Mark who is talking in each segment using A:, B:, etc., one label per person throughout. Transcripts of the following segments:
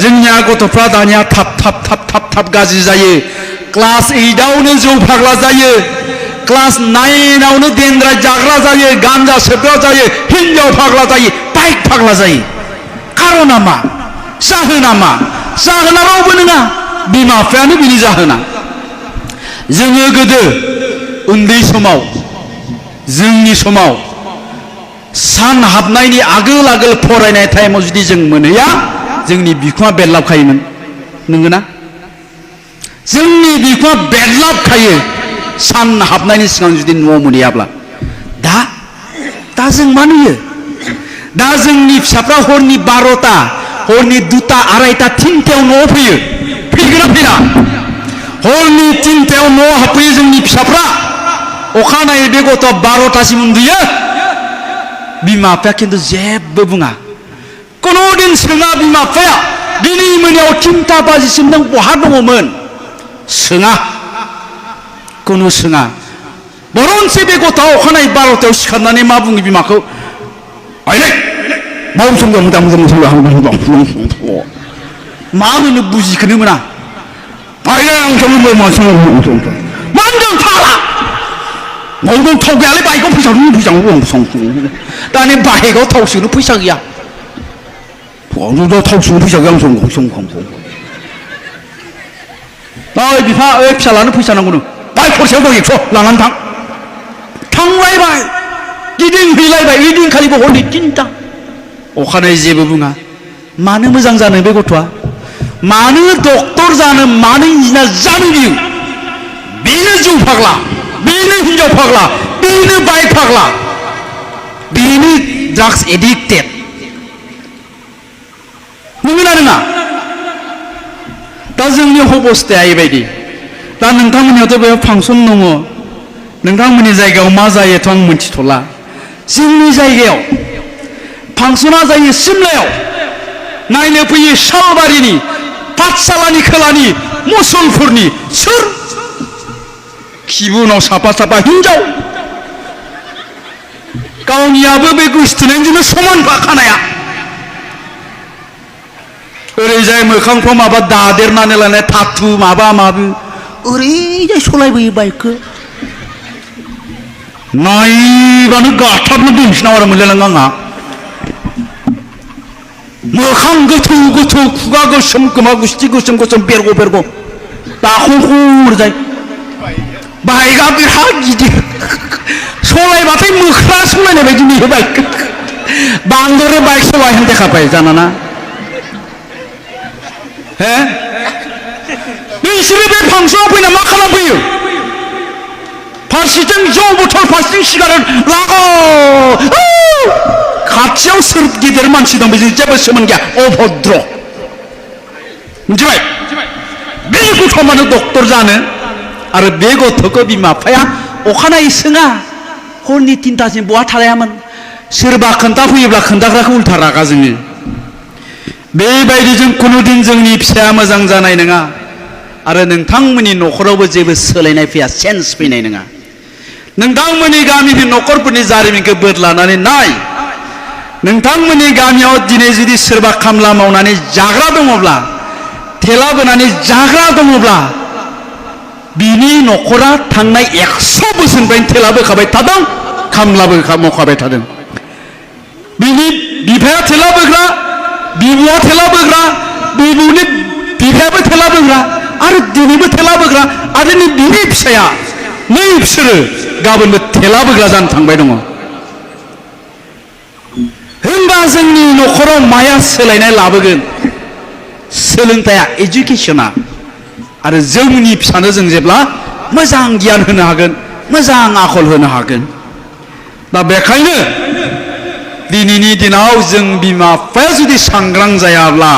A: जोंनिया गथ'फ्रा दानिया थाब गाज्रि जायो। क्लास 8आवनो जौ फाग्ला जायो, क्लास 9आवनो देनद्राय जाग्रा जायो, गान्जा सोबग्रा जायो, हिन्जाव फाग्ला जायो, बाइक फाग्ला जायो। खारना मा? जाहोना मा? जाहोना रावबो नङा, बिमा बिफायानो बिनि जाहोना। जोङो गोदो उन्दै समाव, जोंनि समाव सान हाबनायनि आगोल आगोल फरायनाय टाइमाव जुदि जों मोनहैया, जोंनि बिखुङा बेरलाबखायोमोन। नंगौना? जोंनि बिखुङा बेरलाबखायो सान हाबनायनि सिगां जुदि न'आव मोनहैयाब्ला। दा जों मा नुयो? दा जोंनि फिसाफ्रा हरनि 12टा, हरनि 2टा, 2:30, 3टायाव न'आव फैयो। फैगोन ना फैया? हरनि 3टायाव न'आव हाबफैयो जोंनि फिसाफ्रा। अखानायै बे गथ'आ 12टासिम उन्दुयो। बिमा बिफाया खिन्थु जेबो बुङा। कुनु दिन सोङा बिमा बिफाया, दिनै मोनायाव 3टा बाजिसिम नों बहा दङमोन? सोङा, कुनु सोङा। बरनसे बे गथ'आ अखानायै 12टायाव सिखारनानै मा बुङो बिमाखौ? मा होनो बुजिखोनो मोना। मानों फाला न'आव थाव गैयालै, बाइकआव फैसा दानि बाइकआव थाव सोनो फैसा गैया, थाव सोनो फैसा गैया। ओइ बिफा, ओइ फिसालानो फैसा नांगौनो, बाइक खरसेयाव दं 100 लानानै थांलायबाय, गिदिंहैलायबाय। ओइदिनखालिबो हरनि 3टा। अखानायै जेबो बुङा। मानो मोजां जानो बे गथ'आ? मानो डक्टर जानो, मानो इन्जिनियार जानो बियो? बेनो जौ फाग्ला, बेनो हिन्जाव फाग्ला, बेनो बाइक फाग्ला, बेनो ड्राग्स एडिक्टेड। नंगौना नङा? दा जोंनि अबस्थाया एबायदि। दा नोंथांमोननियावथ' बेयाव फांसन दङ, नोंथांमोननि जायगायाव मा जायोथ' आं मिन्थिथ'ला। जोंनि जायगायाव फांसना जायो सिमलायाव। नायनो फैयो सालबारिनि, पाठसालानि खोलानि, मुसलपुरनि। सोर? खिबुनाव साफा साफा हिन्जाव। गावनियाबो बे गोसथोनायजोंनो समान खानाया। ओरैजाय मोखांफ्राव माबा दादेरनानै लानाय थाथु माबा माबि, ओरैजाय सलायबोयो बाइकखौ। नायबानो गाथाबनो दोनफिनाव आरो मोनलायलाङो आंहा। मोखां गोथौ गोथौ, खुगा गोसोम, खोमा गुस्थि गोसोम गोसोम, बेरग' दाखुर बाइकआ बिराद गिदिर। सलायबाथाय मोख्रा सलायनाय बायदि नुयो बाइक। बांद्राय बाइक सलायनो देखाबाय जानाना। नोंसोरो बे फांसनाव फैना मा खालामफैयो? फारसेथिं जौ बथल, फारसेथिं सिगारेट लागाव। खाथियाव सोर गिदिर मानसि दं बेजों जेबो सोमोन्दो गैया, अभद्र। मिथिबाय? बे गथ' मानो डक्टर जानो? आरो बे गथ'खौ बिमा बिफाया अखानायै सोङा, हरनि 3टासिम बहा थालायामोन? सोरबा खोन्थाफैयोब्ला खोन्थाग्राखौ उल्था रागा जोङो। बेबायदिजों कुनुदिन जोंनि फिसाया मोजां जानाय नङा। आरो नोंथांमोननि न'खरावबो जेबो सोलायनाय फैया, चेन्ज फैनाय नङा। नोंथांमोननि गामिनि न'खरफोरनि जारिमिनखौ बोदलानानै नाय। नोंथांमोननि गामियाव दिनै जुदि सोरबा खामला मावनानै जाग्रा दङब्ला, थेला बोनानै जाग्रा दङब्ला, बिनि न'खरा थांनाय 100 बोसोरनिफ्रायनो थेला बोखाबाय थादों, खामलाबो मावखाबाय थादों। बिनि बिफाया थेला बोग्रा, बिबुआ थेला बोग्रा, बिबुनि बिफायाबो थेला बोग्रा, आरो दिनैबो थेला बोग्रा, आरो बिनि फिसाया नै बिसोरो गाबोनबो थेला बोग्रा जानो थांबाय दङ। होनबा जोंनि न'खराव माया सोलायनाय लाबोगोन? सोलोंथाइया, एजुकेसना। आरो जोंनि फिसानो जों जेब्ला मोजां गियान होनो हागोन, मोजां आखल होनो हागोन। दा बेखायनो दिनैनि दिनाव जों बिमा बिफाया जुदि सांग्रां जायाब्ला,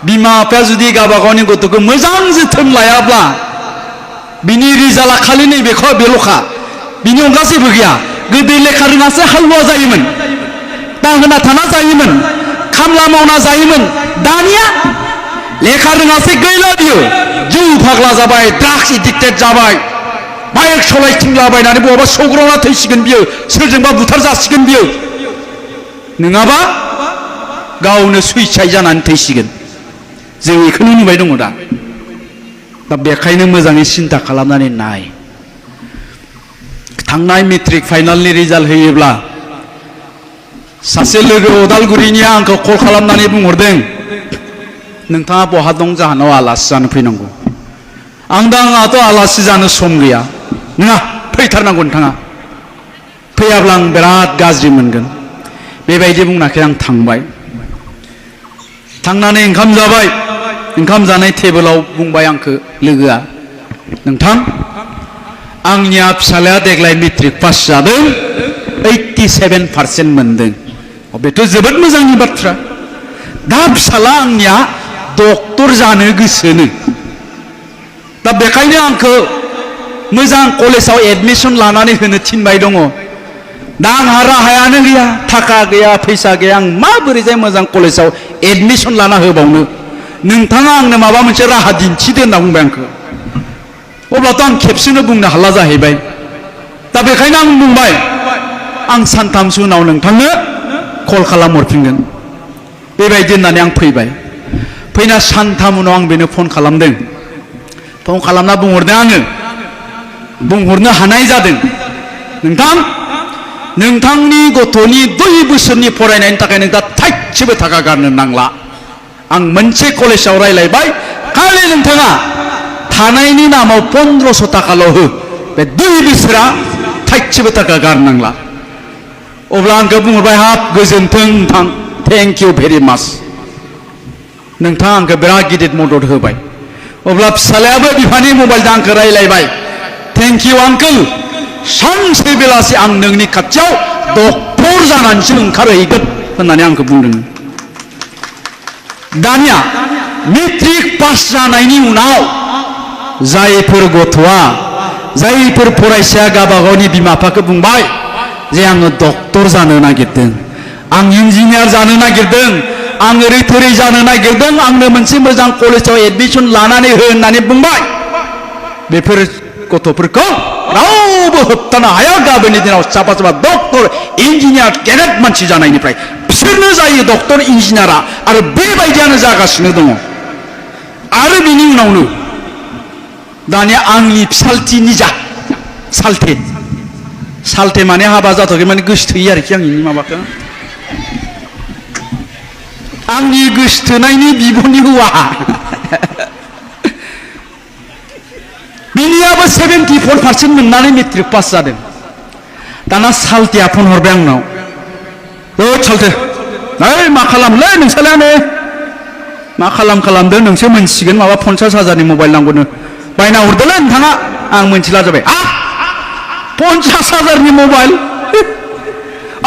A: बिमा बिफाया जुदि गावबा गावनि गथ'खौ मोजां जोथोन लायाब्ला, बिनि रिजाल्टआ खालि नैबेखौ बेल'खा, बिनि अनगा जेबो गैया। गोदो लेखा रोङासो हालुवा जायोमोन, दाहोना थाना जायोमोन, खामला मावना जायोमोन। दानिया लेखा रोङासै गैला बियो, जौ फाग्ला जाबाय, ड्राग्स एडिक्टेड जाबाय, बाइक सलायथिंलाबायनानै बहाबा सौग्रावना थैसिगोन बियो, सोरजोंबा बुथार जासिगोन बियो, नङाबा गावनो सुइसाइड जानानै थैसिगोन। जों बेखौनो नुबाय दङ दा बेखायनो मोजाङै सिन्था खालामनानै नाय थांनाय मेट्रिक फाइनालनि रिजाल्ट होयोब्ला सासे लोगो उदालगुरिनिया आंखौ कल खालामनानै बुंहरदों नोंथाङा बहा दं जाहानाव आलासि जानो फैनांगौ आंहाथ' आलासि जानो सम गैया नङा फैथारनांगौ नोंथाङा फैयाब्ला आं बिराद गाज्रि मोनगोन बेबायदि बुंनायखाय आं थांबाय थांनानै ओंखाम जाबाय ओंखाम जानाय टेबोलाव बुंबाय आंखौ लोगोआ नोंथां आंनिया फिसालाया देग्लाय मेट्रिक पास जादों 87% मोनदों बेथ' जोबोद मोजांनि बाथ्रा दा फिसाला आंनिया डक्टर जानो गोसोनो दा बेखायनो आंखौ मोजां कलेजाव एडमिसन लानानै होनो थिनबाय दङ दा आंहा राहायानो गैया थाखा गैया फैसा गैया आं माबोरैजाय मोजां कलेजाव एडमिसन लाना होबावनो नोंथाङा आंनो माबा मोनसे राहा दिन्थिदो होनना बुंबाय आंखौ अब्लाथ' आं खेबसेनो बुंनो हाला जाहैबाय दा बेखायनो आं बुंबाय आं सानथामसो उनाव नोंथांनो कल खालामहरफिनगोन बेबायदि होननानै आं फैबाय फैना सानथाम उनाव आं बेनो फन खालामदों फन खालामना बुंहरदों आङो बुंहरनो हानाय जादों नोंथां नोंथांनि गथ'नि 2 बोसोरनि फरायनायनि थाखाय नोंथाङा थाइसेबो थाखा गारनो नांला आं मोनसे कलेजाव रायलायबाय खालि नोंथाङा थानायनि नामाव 1500 थाखाल' हो बे 2 बोसोरा थाइसेबो थाखा गारनांला अब्ला आंखौ बुंहरबाय हाब गोजोन्थों नोंथां थेंक इउ भेरि माच नोंथाङा आंखौ बिराद गिदिर मदद होबाय अब्ला फिसालायाबो बिफानि मबाइलजों आंखौ रायलायबाय थेंक इउ आंकोल सानसे बेलासि आं नोंनि खाथियाव डक्टर जानानैसो ओंखारहैगोन होननानै आंखौ बुंदों दानिया मेट्रिक पास जानायनि उनाव जायफोर गथ'आ जायफोर फरायसाया गावबा गावनि बिमा बिफाखौ बुंबाय जे आङो डक्टर जानो नागिरदों आं इन्जिनियार जानो नागिरदों आं ओरै थोरै जानो नागिरदों आंनो मोनसे मोजां कलेजाव एडमिसन लानानै हो होननानै बुंबाय बेफोर गथ'फोरखौ रावबो होबथानो हाया गाबोननि दिनाव साफा साफा डक्टर इन्जिनियार गेदेर मानसि जानायनिफ्राय बिसोरनो जायो डक्टर इन्जिनियारा आरो बेबायदियानो जागासिनो दङ आरो बिनि उनावनो दानिया आंनि फिसालथि निजा सालथे माने हाबा जाथ'आखै माने गोसोथोयो आरोखि आंनि माबाखौ आंनि गोसोथोनायनि बिब'नि हौवा बिनियाबो 74% मोननानै मेट्रिक पास जादों दाना सालथेया फन हरबाय आंनाव सालथे ओइ मा खालामलै नोंसालायानो मा खालामदो नोंसो मोनसिगोन माबा 50,000नि मबाइल नांगौनो बायना हरदोलै नोंथाङा आं मोनथिला जाबाय 50,000नि मबाइल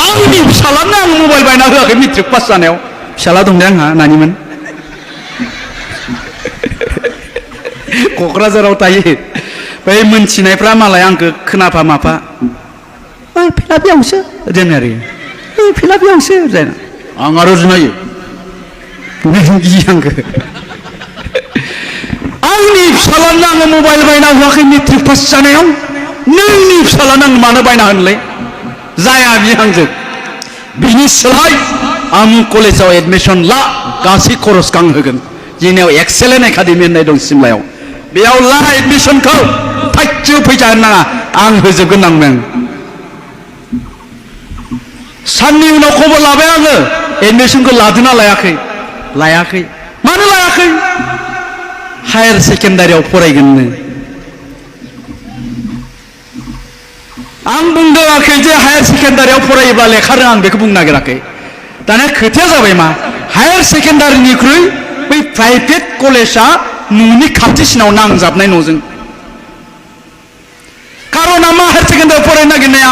A: आंनि फिसालानो आं मबाइल बायना होआखै मेट्रिक पास जानायाव फिसाला दं दे आंहा नानिमोन क'क्राझाराव थायो बै मोनथिनायफ्रा मालाय आंखौ खोनाफा माफा फिलापियावसो जों आरो फिलापियावसो जायना आं आरो जुनायो गियो आंखौ आंनि फिसालानो आङो मबाइल बायना होआखै मेट्रिक पास जानायाव नोंनि फिसालानो आं मानो बायना होनलै जाया बियो आंजों बिनि सोलाय आं कलेजाव एडमिसन ला गासै खरस आं होगोन जोंनियाव एक्सेलेन्ट एकाडेमि होननाय दं सिमलायाव बेयाव ला एडमिसनखौ थाइसेबो फैसा होनो नाङा आं होजोबगोन नांदों साननि उनाव खबर लाबाय आङो एडमिसनखौ लादोंना लायाखै मानो लायाखै हायार सेकेन्डारियाव फरायगोननो आं बुंदोंआखै जे हायार सेकेन्डारियाव फरायोब्ला लेखा रोङा आं बेखौ बुंनो नागिराखै दाना खोथाया जाबाय मा हायार सेकेन्डारिनिख्रुइ बै प्राइभेट कलेजा न'नि खाथिसिनाव नांजाबनाय न'जों कारना मा हायार सेकेन्डारियाव फरायनो नागिरनाया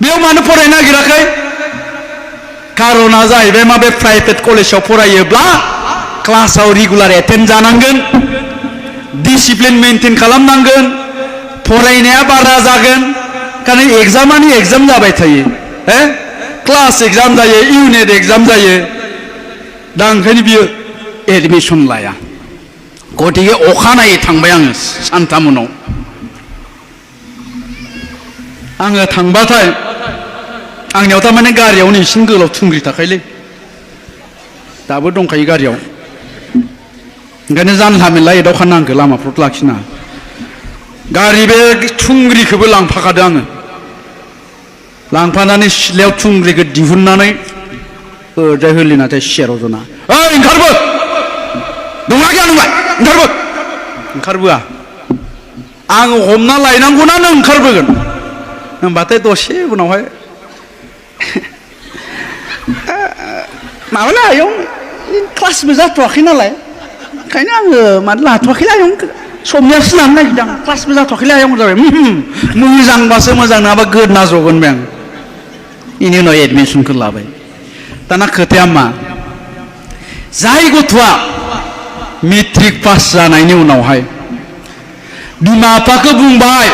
A: बेयाव मानो फरायनो नागिराखै कारना जाहैबाय मा बे प्राइभेट कलेजाव फरायोब्ला क्लासाव रेगुलार एटेन्ड जानांगोन डिसिप्लिन मेनटेन खालामनांगोन फरायनाया बारा जागोन कारण एग्जामानि एग्जाम जाबाय थायो क्लास एग्जाम जायो इउनिट एग्जाम जायो दा ओंखायनो बियो एडमिसन लाया गतिके अखानायै थांबाय आङो सानथाम उनाव आङो थांबाथाय आंनियाव थारमाने गारियावनो इसिं गोलाव थुंग्रि थाखायलै दाबो दंखायो गारियाव ओंखायनो जानला मेनला एदाव खानांगौ लामाफ्राव लाखिना गारि बे थुंग्रिखौबो लांफाखादों आङो लांफानानै सिथ्लायाव थुंग्रिखौ दिहुननानै ओरैजाय होलिनाथाय सियाराव जना ओइ ओंखारबो दंना गैया नोंलाय ओंखारबो ओंखारबोआ आं हमना लायनांगौना नों ओंखारबोगोन होनबाथाय दसे उनावहाय माबाला आयं क्लासबो जाथ'वाखै नालाय ओंखायनो आङो मानो लाथ'वाखैला आयं समनियासो लानो नागिरदों क्लासबो जाथ'वाखैला आयं जाबाय मोजांबासो मोजां नङाबा गोदना जगोन बे आं बेनि उनाव एडमिसनखौ लाबाय दाना खोथाया मा जाय गथ'आ मेट्रिक पास जानायनि उनावहाय बिमा बिफाखौ बुंबाय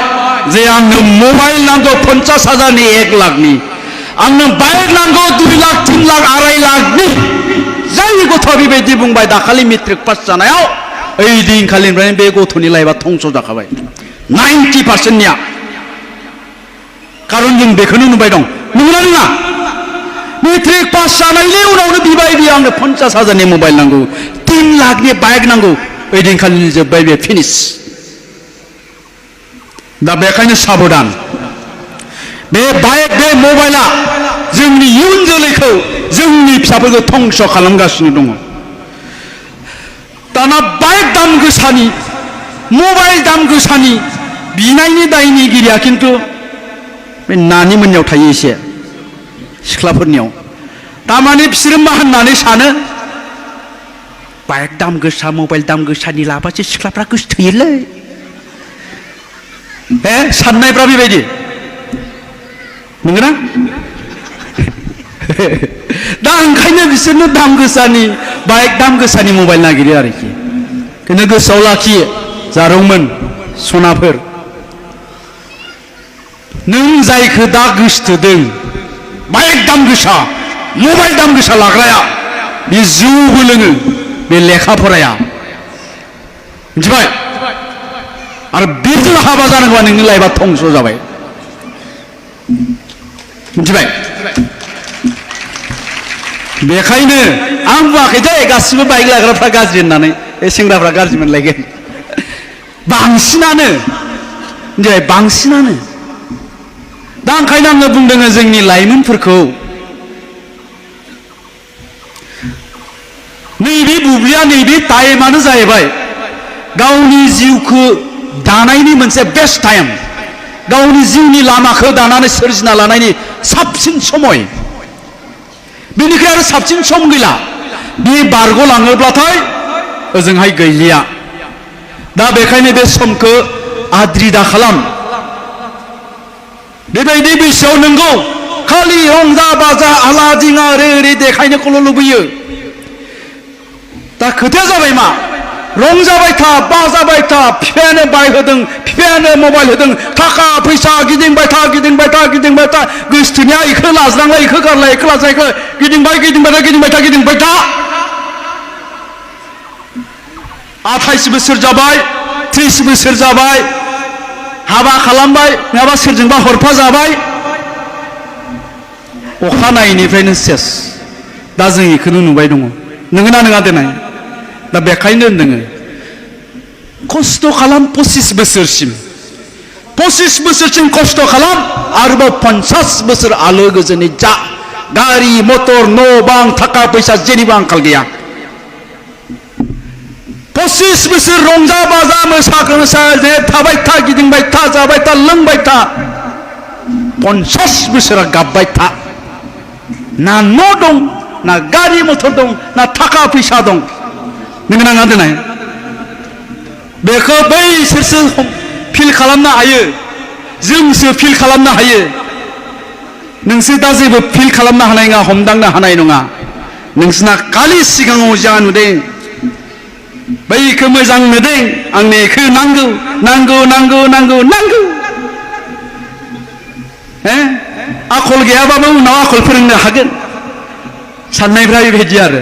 A: जे आंनो मबाइल नांगौ 50,000नि 1 लाखनि आंनो बाइक नांगौ 2 लाख 3 लाख 2.5 लाखनि जाय गथ'आ बेबायदि बुंबाय दाखालि मेट्रिक पास जानायाव ओइ दिनखालिनिफ्रायनो बे गथ'नि लाइफआ धंस जाखाबाय 90%निया खारन जों बेखौनो नुबाय दं नंगौना नङा मेट्रिक पास जानायनि उनावनो बिबाय बियो आंनो 50,000नि मबाइल नांगौ 3 लाखनि बाइक नांगौ ओइ दिनखालिनि जोब्बाय बे फिनिश दा बेखायनो साबधान बे बाइक बे मबाइला जोंनि इयुन जोलैखौ जोंनि फिसाफोरखौ धंस खालामगासिनो दङ दाना बाइक दाम गोसानि मबाइल दाम गोसानि बिनायनि दायनिगिरिया खिन्थु बे नानि मोननियाव थायो एसे सिख्लाफोरनियाव तारमाने बिसोरो मा होननानै सानो बाइक दाम गोसा मबाइल दाम गोसानि लाबासो सिख्लाफ्रा गोसोथोयोलै साननायफ्रा बेबायदि नंगौना दा ओंखायनो बिसोरनो दाम गोसानि बाइक दाम गोसानि मबाइल नागिरो आरोखि खिन्थु गोसोआव लाखियो जारौमोन सनाफोर नों जायखौ दा गोसोथोदों बाइक दाम गोसा मबाइल दाम गोसा लाग्राया बे जौबो लोङो बे लेखा फराया मिथिबाय आरो बेजों हाबा जानांगौबा नोंनि लाइफआ धंस जाबाय मिथिबाय बेखायनो आं बुङाखै दे गासिबो बाइक लाग्राफ्रा गाज्रि होननानै बे सेंग्राफ्रा गाज्रि मोनलायगोन बांसिनानो मिथिबाय बांसिनानो दा ओंखायनो आङो बुंदों जोंनि लाइमोनफोरखौ नैबे बुब्लिया नैबे टाइमानो जाहैबाय गावनि जिउखौ दानायनि मोनसे बेस्ट टाइम गावनि जिउनि लामाखौ दानानै सोरजिना लानायनि साबसिन समय बेनिखाय आरो साबसिन सम गैला बे बारग'लाङोब्लाथाय ओजोंहाय गैलिया दा बेखायनो बे समखौ आद्रि दा खालाम बेबायदि बैसोआव नोंगौ खालि रंजा बाजा आला दिङा ओरै ओरै देखायनोखौल' लुबैयो दा खोथाया जाबाय मा रंजाबाय था बाजाबाय था बिफायानो बाइक होदों बिफायानो मबाइल होदों थाखा फैसा गिदिंबाय था गिदिंबाय था गिदिंबाय था गोसोथोनाया इखौ लाज्रांलाय इखौ गारलाय इखौ लाज्रां इखौ गिदिंबाय गिदिंबाय था गिदिंबाय था गिदिंबाय था 28 बोसोर जाबाय 30 बोसोर जाबाय हाबा खालामबाय नङाबा सोरजोंबा हरफा जाबाय अखानायैनिफ्रायनो सेस दा जों इखौनो नुबाय दङ नोंगोना नङा देनाय दा बेखायनो होनदों खस्थ' खालाम 25 बोसोरसिम 25 बोसोरसिम खस्थ' खालाम आरोबाव 50 बोसोर आलो गोजोनै जा गारि मटर न' बां थाखा फैसा जेनिबो आंखाल गैया 25 बोसोर रंजा बाजा मोसा थाबाय था गिदिंबाय था जाबाय था लोंबाय था 50 बोसोरा गाबबाय था ना न' दं ना गारि मटर दं ना थाखा फैसा दं नोंगोना नङा देनाय बेखौ बैसोरसो फिल खालामनो हायो जोंसो फिल खालामनो हायो नोंसोर दा जेबो फिल खालामनो हानाय नङा हमदांनो हानाय नङा नोंसोरना खालि सिगाङाव जा नुदों बैखौ मोजां नुदों आंनो बेखौ नांगौ नांगौ नांगौ नांगौ नांगौ आखल गैयाबाबो उनाव आखल फोरोंनो हागोन साननायफ्रा बेबायदि आरो